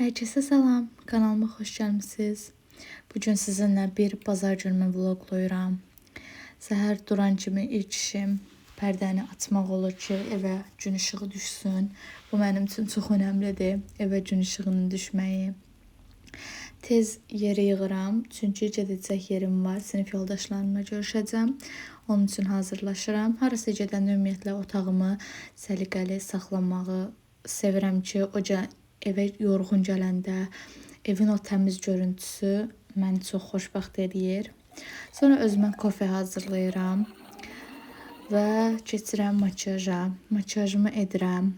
Herkese salam, kanalıma xoş gəlmisiniz. Bugün sizinlə bir bazar günümü vloglayıram. Səhər duran kimi ilk işim pərdəni açmaq olur ki, evə gün işığı düşsün. Bu mənim üçün çox önəmlidir, evə gün işığının düşməyi. Tez yeri yığıram, çünki gedəcək yerim var, sinif yoldaşlarımla görüşəcəm. Onun üçün hazırlaşıram. Harasa gedəndə ümumiyyətlə otağımı səliqəli saxlamağı sevirəm ki, o evə yorğun gələndə evin o təmiz görüntüsü məni çox xoşbəxt eləyir. Sonra özümə kofe hazırlayıram və keçirəm makiyaja. Makiyajımı edirəm,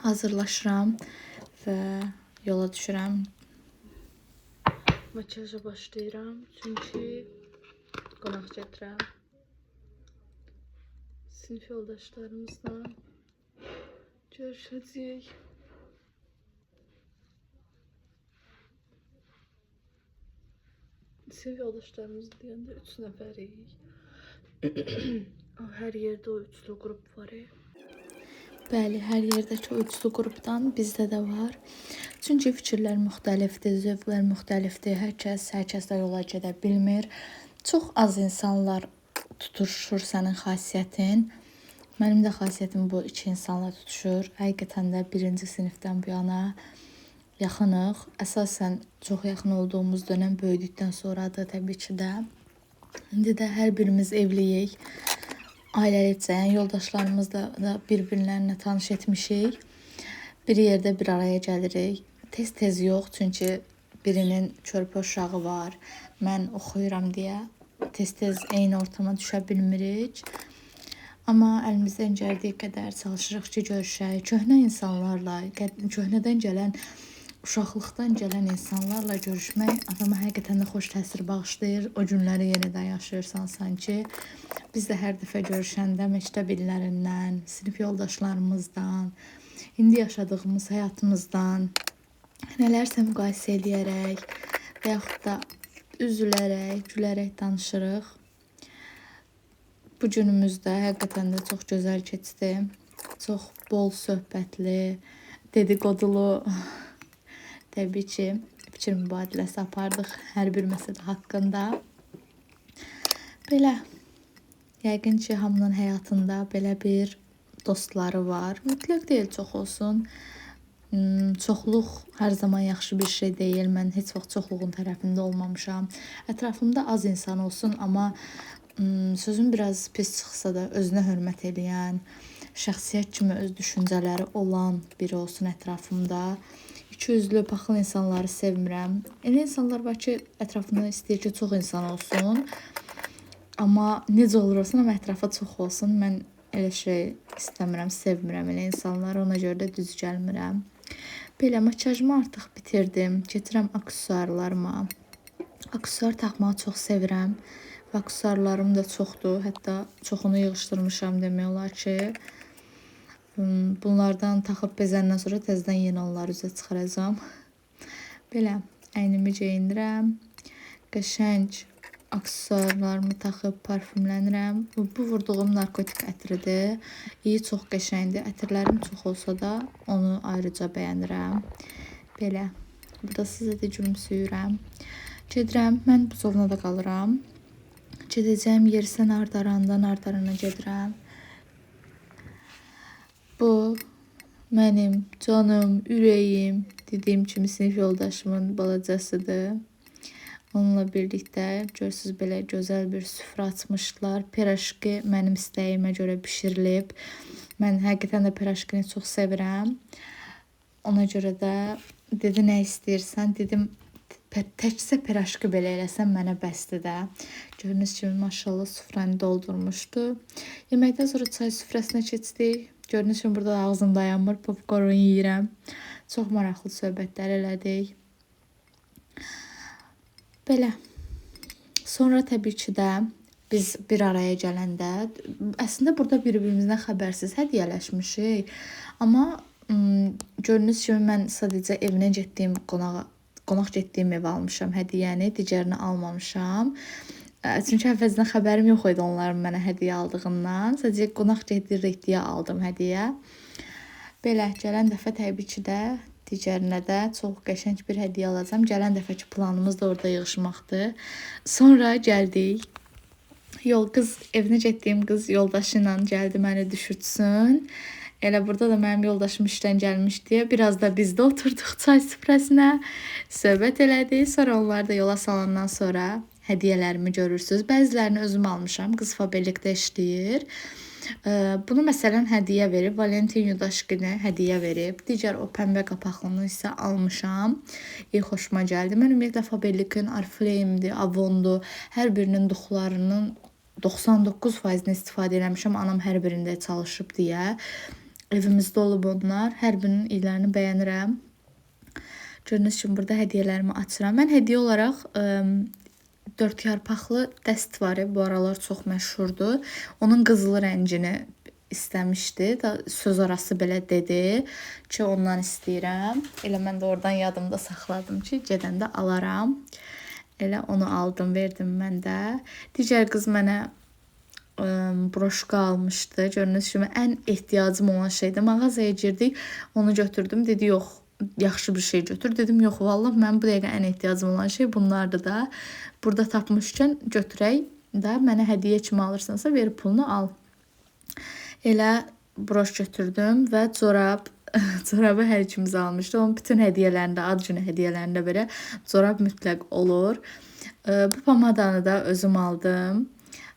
hazırlaşıram və yola düşürəm. Makiyaja başlayıram, çünki qonaq gedirəm. Sinif yoldaşlarımızla görüşəcəyik. Sinif yoldaşlarımız deyəndə 3 nəfərik. Hər yerdə o üçlü qrup var. Bəli, hər yerdəki o üçlü qrupdan bizdə də var. Çünki fikirlər müxtəlifdir, zövqlər müxtəlifdir. Hər kəs hər kəslə yola gedə bilmir. Çox az insanlar tutuşur sənin xasiyyətin. Mənim də xasiyyətim bu iki insanla tutuşur. Həqiqətən də birinci sinifdən bu yana yaxınıq. Əsasən çox yaxın olduğumuz dönəm böyüdükdən sonradır təbii ki də. İndi də hər birimiz evliyik. Ailəlicə, yəni yoldaşlarımızla da bir-birlərinə tanış etmişik. Bir yerdə bir araya gəlirik. Tez-tez yox, çünki birinin körpə uşağı var. Mən oxuyuram deyə tez-tez eyni ortama düşə bilmirik. Amma əlimizdən gəldiyi qədər çalışırıq ki, görüşək. Köhnə insanlarla, köhnədən gələn, uşaqlıqdan gələn insanlarla görüşmək adama həqiqətən də xoş təsir bağışlayır. O günləri yenidən yaşayırsan sanki. Biz də hər dəfə görüşəndə məktəb illərindən, sinif yoldaşlarımızdan, indi yaşadığımız həyatımızdan nələrsə müqayisə eləyərək və yaxud da üzülərək, gülərək danışırıq. Bu günümüz də həqiqətən də çox gözəl keçdi. Çox bol söhbətli, dediqodulu, təbii ki, fikir mübadiləsi apardıq hər bir məsələ haqqında. Belə, yəqin ki, hamının həyatında belə bir dostları var. Mütləq deyil çox olsun. Çoxluq hər zaman yaxşı bir şey deyil. Mən heç vaxt çoxluğun tərəfində olmamışam. Ətrafımda az insan olsun, amma sözüm biraz pis çıxsa da özünə hörmət eləyən, şəxsiyyət kimi öz düşüncələri olan biri olsun ətrafımda. İkiyüzlü, paxıl insanları sevmirəm. Elə insanlar var ki, ətrafında istəyir ki, çox insan olsun. Amma necə olur olsun, amma ətrafa çox olsun. Mən elə şey istəmirəm, sevmirəm elə insanları. Ona görə də düz gəlmirəm. Belə makiyajımı artıq bitirdim. Keçirəm aksesuarlarıma. Aksesuar taxmağı çox sevirəm. Və aksesuarlarım da çoxdur. Hətta çoxunu yığışdırmışam demək olar ki. Bunlardan taxıb bezəndən sonra təzədən yenə onları üzə çıxaracağam. Belə əynimi geyinirəm. Qəşəng aksesuarlarımı taxıb parfümlənirəm. Bu vurduğum narkotik ətridir. İyi çox qəşəngdir. Ətirlərim çox olsa da onu ayrıca bəyənirəm. Belə. Burada sizə də gülümsüyürəm. Gedirəm. Mən Buzovnada qalıram. Gedəcəyim yer isə Nardaranda, Nardarana gedirəm. Bu mənim canım, ürəyim, dediyim kimi sinif yoldaşımın balacasıdır. Onunla birlikdə görürsünüz belə gözəl bir süfrə açmışlar. Piraşki mənim istəyimə görə bişirilib. Mən həqiqətən də piraşkini çox sevirəm. Ona görə də dedi nə istəyirsən? Dedim təkcə piraşki belə eləsən mənə bəsdir də. Gördüyünüz kimi maşallah süfrəni doldurmuşdu. Yeməkdən sonra çay süfrəsinə keçdik. Gördüyünüz kimi burada ağzım dayanmır, popkorn yeyirəm. Çox maraqlı söhbətlər elədik. Belə. Sonra təbii ki də biz bir araya gələndə, əslində burada bir-birimizdən xəbərsiz hədiyyələşmişik. Amma gördüyünüz kimi mən sadəcə evinə getdiyim qonaq getdiyim evə almışam hədiyyəni, digərini almamışam. Çünki əvvəlcədən xəbərim yox idi onların mənə hədiyyə aldığından. Sadəcə qonaq gedirik deyə aldım hədiyyə. Belə, gələn dəfə təbii ki də Digərinə də çox qəşəng bir hədiyyə alacağam. Gələn dəfəki planımız da orada yığışmaqdır. Sonra gəldik. Yol qız evinə getdiyim qız yoldaşı ilə gəldi məni düşürtsün. Elə burada da mənim yoldaşım işdən gəlmiş deyə biraz da biz də oturduq çay süfrəsinə, söhbət elədik. Sonra onları da yola salandan sonra hədiyyələrimi görürsüz. Bəzilərini özüm almışam. Qız Faberlikdə işləyir. Bunu məsələn hədiyyə verib, Valentin Yudaşkinə hədiyyə verib. Digər o pəmbə qapaqlını isə almışam. İyi xoşuma gəldi. Mən ümumiyyətlə Faberlikin Oriflame'dir, Avon'dur. Hər birinin duxlarının 99%-ni istifadə eləmişəm. Anam hər birində çalışıb deyə. Evimizdə olub onlar. Hər birinin iylərini bəyənirəm. Gördüyünüz kimi burada hədiyyələrimi açıram. Mən hədiyyə olaraq 4 yarpaqlı dəst var. Bu aralar çox məşhurdur. Onun qızılı rəngini istəmişdi. Da söz arası belə dedi ki, ondan istəyirəm. Elə mən də oradan yadımda saxladım ki, gedəndə alaram. Elə onu aldım, verdim mən də. Digər qız mənə broşka almışdı. Gördüyünüz kimi ən ehtiyacım olan şeydir. Mağazaya girdik, onu götürdüm. Dedi, yox, yaxşı bir şey götür. Dedim, yox, vallah mənim bu dəqiqə ən ehtiyacım olan şey bunlardır da. Burada tapmışkən götürək də, mənə hədiyyə kimi alırsansa ver pulunu al. Elə broş götürdüm və corab. Corabı hər ikimiz almışdı. Onun bütün hədiyyələrində, ad günü hədiyyələrində belə corab mütləq olur. Bu pomadanı da özüm aldım.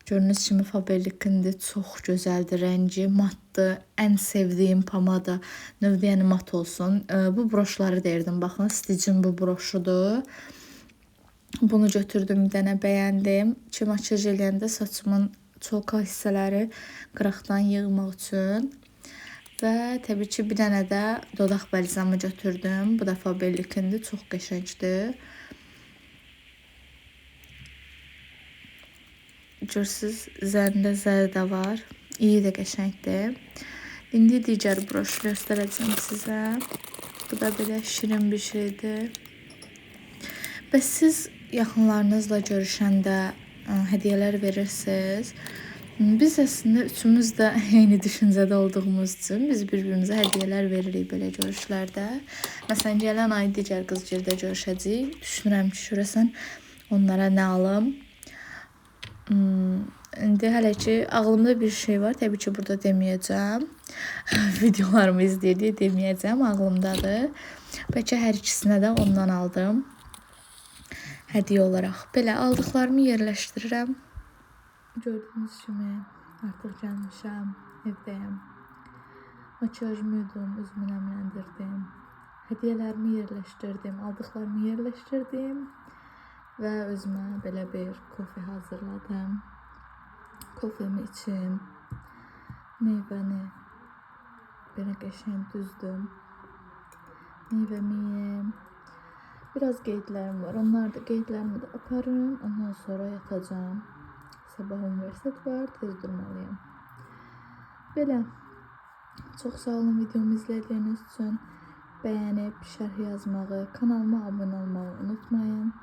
Gördüyünüz kimi Faberlikindir. Çox gözəldir rəngi, matdır. Ən sevdiyim pomada növdə, yəni mat olsun. Bu broşları deyirdim. Baxın, Stitch'in bu broşudur. Bunu götürdüm, bir dənə bəyəndim. Ki, makyaj eləyəndə saçımın çolka hissələri qıraqdan yığmaq üçün. Və təbii ki, bir dənə də dodaq balzamı götürdüm. Bu da Faberlikindir. Çox qəşəngdir. Görürsüz, üzərində zər də var. İyi də qəşəngdir. İndi digər broşu göstərəcəm sizə. Bu da belə şirin bir şeydir. Bəs siz yaxınlarınızla görüşəndə hədiyyələr verirsiniz. Biz əslində üçümüz də eyni düşüncədə olduğumuz üçün biz bir-birimizə hədiyyələr veririk belə görüşlərdə. Məsələn, gələn ay digər qızgildə görüşəcəyik. Düşünürəm ki, görəsən onlara nə alım? İndi hələ ki ağlımda bir şey var. Təbii ki, burada deməyəcəm. Videolarımı izləyir deyə deməyəcəm. Ağlımdadır. Bəlkə hər ikisinə də ondan aldım. Hədiyyə olaraq. Belə aldıqlarımı yerləşdirirəm. Gördüyünüz kimi artıq gəlmişəm, evdəyəm. Makyajımı yudum, üzümü nəmləndirdim. Hədiyyələrimi yerləşdirdim, aldıqlarımı yerləşdirdim. Və özümə belə bir kofe hazırladım. Kofemi içim, meyvəni belə qəşəng düzdüm. Meyvəmi yeyim. Biraz qeydlərim var. Onlar da qeydlərimi də aparım. Ondan sonra yatacağım. Sabah universitet var, tez durmalıyam. Belə. Çox sağ olun videomu izlədiyiniz üçün. Bəyənib, şərh yazmağı, kanalıma abunə olmağı unutmayın.